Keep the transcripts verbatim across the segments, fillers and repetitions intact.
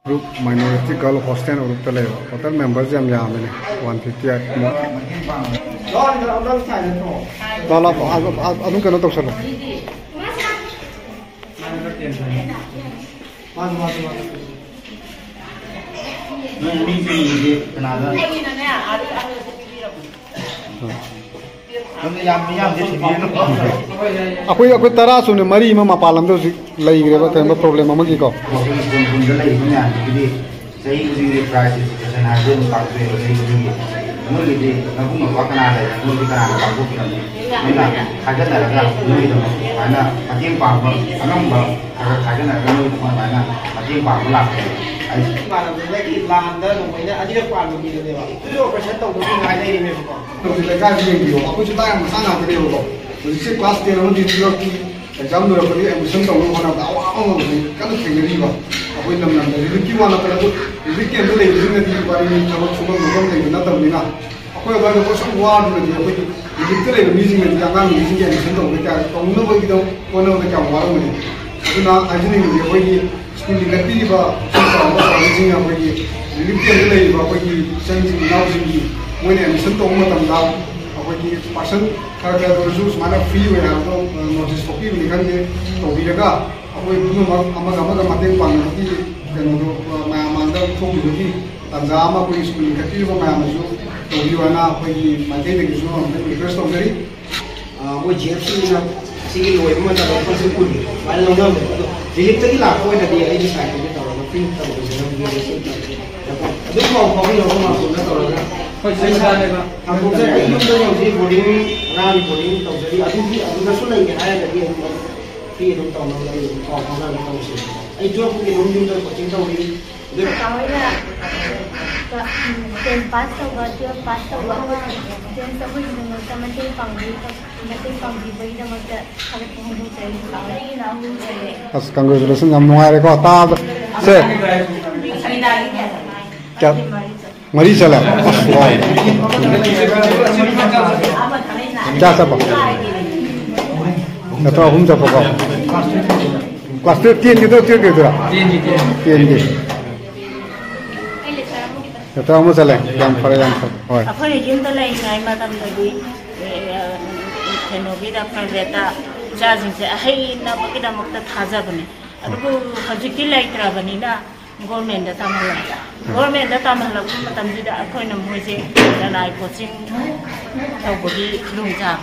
Group minority girl hostel ꯒ꯭ꯔꯨꯞꯇ ꯂꯩꯕ total members ꯌꯥꯝ ꯌꯥꯝꯃꯤꯅꯦ, ꯋꯥꯟ ꯐꯤꯐꯇꯤ ꯑꯩꯠ ꯃꯨꯛ꯫ ꯂꯥꯛꯑꯣ, ꯂꯥꯛꯑꯣ, ꯑꯗꯨꯝ ꯀꯩꯅꯣ ꯇꯧꯁꯜꯂꯣ꯫ ꯃꯥꯁꯨ, ꯃꯥꯁꯨ, ꯃꯥꯁꯨ꯫ ꯅꯣꯏ ꯑꯅꯤ ꯆꯦꯟꯕꯁꯦ ꯀꯅꯥꯗ? ꯑꯩꯈꯣꯏ, ꯑꯩꯈꯣꯏ ꯇꯔꯥ ꯁꯨꯅ ꯃꯔꯤ ꯑꯃ ꯃꯄꯥꯟ ꯂꯝꯗ ꯍꯧꯖꯤꯛ ꯂꯩꯈ꯭ꯔꯦꯕ, ꯀꯔꯤꯒꯨꯝꯕ ꯄ꯭ꯔꯣꯕ꯭ꯂꯦꯝ ꯑꯃꯒꯤꯀꯣ꯫ ꯃꯈꯣꯏꯒꯤ ꯀꯨꯟ ꯀꯨꯟꯗ ꯂꯩꯔꯤꯕ ꯃꯌꯥꯝꯁꯤꯒꯤꯗꯤ ꯆꯍꯤ ꯈꯨꯗꯤꯡꯒꯤ ꯄ꯭ꯔꯥꯏꯖ ꯗꯤꯁꯇ꯭ꯔꯤꯕ꯭ꯌꯨꯁꯟ ꯍꯥꯏꯕꯗꯨ ꯑꯗꯨꯝ ꯄꯥꯡꯊꯣꯛꯑꯦꯕ, ꯆꯍꯤ ꯈꯨꯗꯤꯡꯒꯤ꯫ ꯅꯣꯏꯒꯤꯗꯤ ꯅꯕꯨꯡ ꯅꯧꯄꯥ ꯀꯅꯥ ꯂꯩ? ꯅꯣꯏꯗꯤ ꯀꯅꯥꯅ ꯄꯥꯡꯊꯣꯛꯄꯤꯔꯝꯃꯤ? ꯅꯣꯏꯅ ꯈꯥꯏꯒꯠꯅꯔꯒ ꯅꯣꯏꯒꯤꯗꯃꯛ ꯁꯨꯃꯥꯏꯅ ꯃꯇꯦꯡ ꯄꯥꯡꯕ, ꯑꯉꯝꯕ ꯈꯔ ꯈꯔ ꯈꯥꯏꯒꯠꯅꯔꯒ ꯅꯣꯏꯒꯤꯗꯃꯛ ꯑꯗꯨꯃꯥꯏꯅ ꯃꯇꯦꯡ ꯄꯥꯡꯕ ꯂꯥꯛꯄꯅꯦ꯫ ꯑꯩ ꯏꯃꯥꯟꯅꯕꯗꯨꯗꯒꯤ ꯂꯥꯟꯗ ꯅꯣꯡꯃꯩꯅ ꯑꯅꯤꯔꯛ ꯄꯥꯟꯕ ꯃꯤꯗꯨꯅꯦꯕ꯫ ꯐꯨꯜ ꯑꯣꯄꯔꯦꯁꯟ ꯇꯧꯗꯧꯒꯤ ꯉꯥꯏ ꯂꯩꯔꯤꯅꯦꯕꯀꯣ꯫ ꯍꯧꯖꯤꯛ ꯂꯩꯀꯥꯏꯁꯤ ꯌꯦꯡꯕꯤꯌꯣ, ꯑꯩꯈꯣꯏꯁꯨ ꯇꯥ ꯌꯥꯝ ꯃꯆꯥ ꯉꯥꯛꯇꯅꯦꯕꯀꯣ꯫ ꯍꯧꯖꯤꯛꯁꯦ ꯀ꯭ꯂꯥꯁ ꯇꯦꯟ ꯑꯃꯗꯤ ꯇꯨꯌꯦꯜꯐꯀꯤ ꯑꯦꯛꯖꯥꯝ ꯂꯣꯏꯔꯛꯄꯒꯤ ꯑꯦꯗꯃꯤꯁꯟ ꯇꯧꯅꯕ ꯍꯣꯠꯅꯕꯗ ꯑꯋꯥꯕ ꯑꯃ ꯍꯧꯖꯤꯛ ꯀꯟꯅ ꯊꯦꯡꯅꯔꯤꯕ ꯑꯩꯈꯣꯏ ꯂꯝꯗꯝꯗ꯫ ꯔꯤꯂꯤꯐꯀꯤ ꯋꯥ ꯅꯠꯇꯅ, ꯔꯤꯂꯤꯐ ꯀꯦꯝꯞꯇ ꯂꯩꯕꯁꯤꯡꯅꯗꯤ ꯋꯥꯔꯤꯅꯤ, ꯊꯕꯛ ꯁꯨꯐꯝ ꯅꯣꯝꯐꯝ ꯂꯩꯕ ꯅꯠꯇꯕꯅꯤꯅ꯫ ꯑꯩꯈꯣꯏ ꯑꯗꯨꯃꯥꯏꯅ ꯄꯣꯠꯁꯛ ꯋꯥꯗꯨꯅꯗꯤ ꯑꯩꯈꯣꯏꯒꯤ ꯔꯤꯂꯤꯐꯇ ꯂꯩꯕ ꯃꯤꯁꯤꯡꯅꯗꯤ ꯑꯉꯥꯡ ꯃꯤꯁꯤꯡꯒꯤ ꯑꯦꯗꯃꯤꯁꯟ ꯇꯧꯕ ꯀꯌꯥ ꯇꯧꯅꯕꯒꯤꯗꯃꯛ ꯍꯣꯠꯅꯕꯗ ꯀꯌꯥꯝ ꯋꯥꯔꯝꯒꯅꯤ꯫ ꯑꯗꯨꯅ ꯍꯥꯏꯖꯅꯤꯡꯕꯗꯤ ꯑꯩꯈꯣꯏꯒꯤ ꯁ꯭ꯀꯨꯜ ꯂꯤꯡꯈꯠꯄꯤꯔꯤꯕ ꯏꯆꯤꯜ ꯏꯅꯥꯎꯁꯤꯡ, ꯑꯩꯈꯣꯏꯒꯤ ꯔꯤꯂꯤꯐ ꯀꯦꯝꯞꯇ ꯂꯩꯔꯤꯕ ꯑꯩꯈꯣꯏꯒꯤ ꯏꯆꯟꯁꯤꯡ ꯏꯅꯥꯎꯁꯤꯡꯒꯤ ꯃꯣꯏꯅ ꯑꯦꯗꯃꯤꯁꯟ ꯇꯧꯕ ꯃꯇꯝꯗ ꯑꯩꯈꯣꯏꯒꯤ ꯄꯥꯔꯁꯟ ꯈꯔ ꯈꯔꯗ ꯑꯣꯏꯔꯁꯨ ꯁꯨꯃꯥꯏꯅ ꯐ꯭ꯔꯤ ꯑꯣꯏ ꯍꯥꯏꯕꯗꯣ ꯅꯣꯇꯤꯁ ꯊꯣꯛꯄꯤꯕꯅꯤ ꯈꯪꯗꯦ, ꯇꯧꯕꯤꯔꯒ ꯑꯩꯈꯣꯏ ꯄꯨꯝꯅꯃꯛ ꯑꯃꯒ ꯑꯃꯒ ꯃꯇꯦꯡ ꯄꯥꯡꯅꯕꯒꯤ ꯀꯩꯅꯣꯗꯣ ꯃꯌꯥꯝ ꯃꯥꯡꯗ ꯊꯣꯛꯈꯤꯕꯒꯤ ꯇꯥꯟꯖꯥ ꯑꯃ ꯑꯩꯈꯣꯏꯒꯤ ꯁ꯭ꯀꯨꯜ ꯂꯤꯡꯈꯠꯄꯤꯔꯤꯕ ꯃꯌꯥꯝꯅꯁꯨ ꯇꯧꯕꯤꯌꯨ ꯍꯥꯏꯅ ꯑꯩꯈꯣꯏꯒꯤ ꯃꯥꯏꯀꯩꯗꯒꯤꯁꯨ ꯑꯃꯨꯛꯇꯪ ꯔꯤꯀ꯭ꯋꯦꯁ ꯇꯧꯖꯔꯤ꯫ ꯑ, ꯃꯣꯏ ꯖꯤ ꯑꯦꯐ ꯁꯤꯅ ꯁꯤꯒꯤ ꯂꯣꯏꯕ ꯃꯇꯝꯗ ꯂꯨꯄꯥ ꯂꯤꯁꯤꯡ ꯀꯨꯟ ꯑꯗꯨꯃꯥꯏꯅ ꯂꯧꯅꯕꯅꯦ꯫ ꯑꯗꯣ ꯔꯤꯂꯤꯐꯇꯒꯤ ꯂꯥꯛꯄ ꯑꯣꯏꯔꯗꯤ ꯑꯩꯒꯤ ꯁꯥꯏꯠꯇꯒꯤ ꯇꯧꯔꯒ ꯐ꯭ꯔꯤ ꯇꯧꯖꯒꯅꯤ꯫ ꯑꯗꯨꯝ ꯄꯥꯎ ꯐꯥꯎꯕꯤꯔꯛꯑꯣ, ꯃꯥꯁꯣꯝꯗ ꯇꯧꯔꯒ꯫ ꯍꯣꯏ, ꯁꯤ ꯄꯩꯁꯥ ꯃꯆꯥꯅꯦꯕ꯫ ꯍꯟꯗꯣꯛꯆꯔꯒ ꯑꯩ ꯌꯨꯝꯗ ꯍꯧꯖꯤꯛ ꯕꯣꯔꯗꯤꯡ, ꯑꯉꯥꯡꯒꯤ ꯕꯣꯔꯗꯤꯡ ꯇꯧꯖꯔꯤ꯫ ꯑꯗꯨꯗꯤ ꯑꯗꯨꯗꯁꯨ ꯂꯩꯒꯦ ꯍꯥꯏꯔꯒꯗꯤ ꯑꯗꯨꯝ ꯐ꯭ꯔꯤ ꯑꯗꯨꯝ ꯇꯧꯅꯕ ꯑꯩ ꯑꯗꯨꯝ ꯄꯥꯎ ꯐꯥꯎꯅꯔꯒ ꯇꯧꯁꯤ꯫ ꯑꯩ ꯇꯨꯌꯦꯜꯐ ꯐꯥꯎꯒꯤ ꯑꯗꯨꯝ ꯌꯨꯝꯗ ꯀꯣꯆꯤꯡ ꯇꯧꯔꯤ꯫ ꯑꯗꯨ ꯀꯀꯥ ꯍꯣꯏꯅ ꯇꯦꯟ ꯄꯥꯁ ꯇꯧꯕ, ꯇꯨꯌꯦꯜꯐ ꯄꯥꯁ ꯇꯧꯕ ꯑꯉꯥꯡ ꯁ꯭ꯇꯨꯗꯦꯟꯠꯁ ꯑꯩꯈꯣꯏꯒꯤꯗꯃꯛꯇ ꯃꯇꯦꯡ ꯄꯥꯡꯕꯤ-, ꯃꯇꯦꯡ ꯄꯥꯡꯕꯤꯕꯒꯤꯗꯃꯛꯇ ꯊꯥꯒꯠꯄ ꯐꯣꯡꯗꯣꯛꯆꯔꯤ꯫ ꯀꯀꯥ ꯍꯣꯏꯒꯤꯅ ꯑꯍꯨꯝ ꯑꯣꯏꯔꯦ꯫ ꯑꯁ, congratulations, ꯌꯥꯝ ꯅꯨꯡꯉꯥꯏꯔꯦꯀꯣ ꯇꯥꯕ꯫ ꯁꯦ, ꯀꯌꯥ? ꯃꯔꯤ ꯆꯠꯂꯦ꯫ ꯑꯁ, ꯋꯥꯎ꯫ ꯀꯌꯥ ꯆꯠꯄ? ꯅꯠꯇ꯭ꯔ ꯑꯍꯨꯝ ꯆꯠꯄꯀꯣ? ꯀ꯭ꯂꯥꯁ ꯇꯨꯌꯦꯜꯐ, ꯇꯦꯟꯒꯤꯗꯣ, ꯇꯨꯌꯦꯜꯐꯀꯤꯗꯨꯔꯥ? ꯇꯦꯟꯒꯤ꯫ ꯆꯠꯂꯦ꯫ ꯌꯥꯝ ꯐꯔꯦ, ꯌꯥꯝ ꯐꯔꯦ꯫ ꯍꯣꯏ꯫ ꯑꯩꯈꯣꯏꯅ ꯌꯨꯝꯗ ꯂꯩꯔꯤꯉꯩ ꯃꯇꯝꯗꯗꯤ, ꯑꯦ, ꯀꯩꯅꯣꯒꯤꯗ, ꯄ꯭ꯔꯥꯏꯚꯦꯠꯇ ꯏꯆꯥꯁꯤꯡꯁꯦ ꯑꯍꯩꯅꯕꯒꯤꯗꯃꯛꯇ ꯊꯥꯖꯕꯅꯦ꯫ ꯑꯗꯨꯕꯨ ꯍꯧꯖꯤꯛꯇꯤ ꯂꯩꯇ꯭ꯔꯕꯅꯤꯅ ꯒꯣꯔꯃꯦꯟꯗ ꯇꯝꯍꯜꯂꯦ꯫ ꯒꯣꯔꯃꯦꯟꯗ ꯇꯝꯍꯜꯂꯛꯄ ꯃꯇꯝꯁꯤꯗ ꯑꯩꯈꯣꯏꯅ ꯃꯣꯏꯁꯦ ꯂꯅꯥꯏ ꯀꯣꯆꯤꯡ ꯇꯧꯕꯒꯤ ꯈꯨꯗꯣꯡꯆꯥꯕ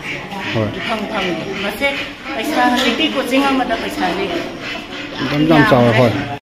ꯍꯣꯏ꯫ ꯏꯐꯪ ꯐꯪꯗꯦ꯫ ꯃꯁꯦ ꯄꯩꯁꯥ, ꯍꯧꯖꯤꯛꯇꯤ ꯀꯣꯆꯤꯡ ꯑꯃꯗ ꯄꯩꯁꯥꯁꯦ ꯑꯗꯨꯝ ꯌꯥꯝ ꯆꯥꯎꯋꯦ꯫ ꯍꯣꯏ꯫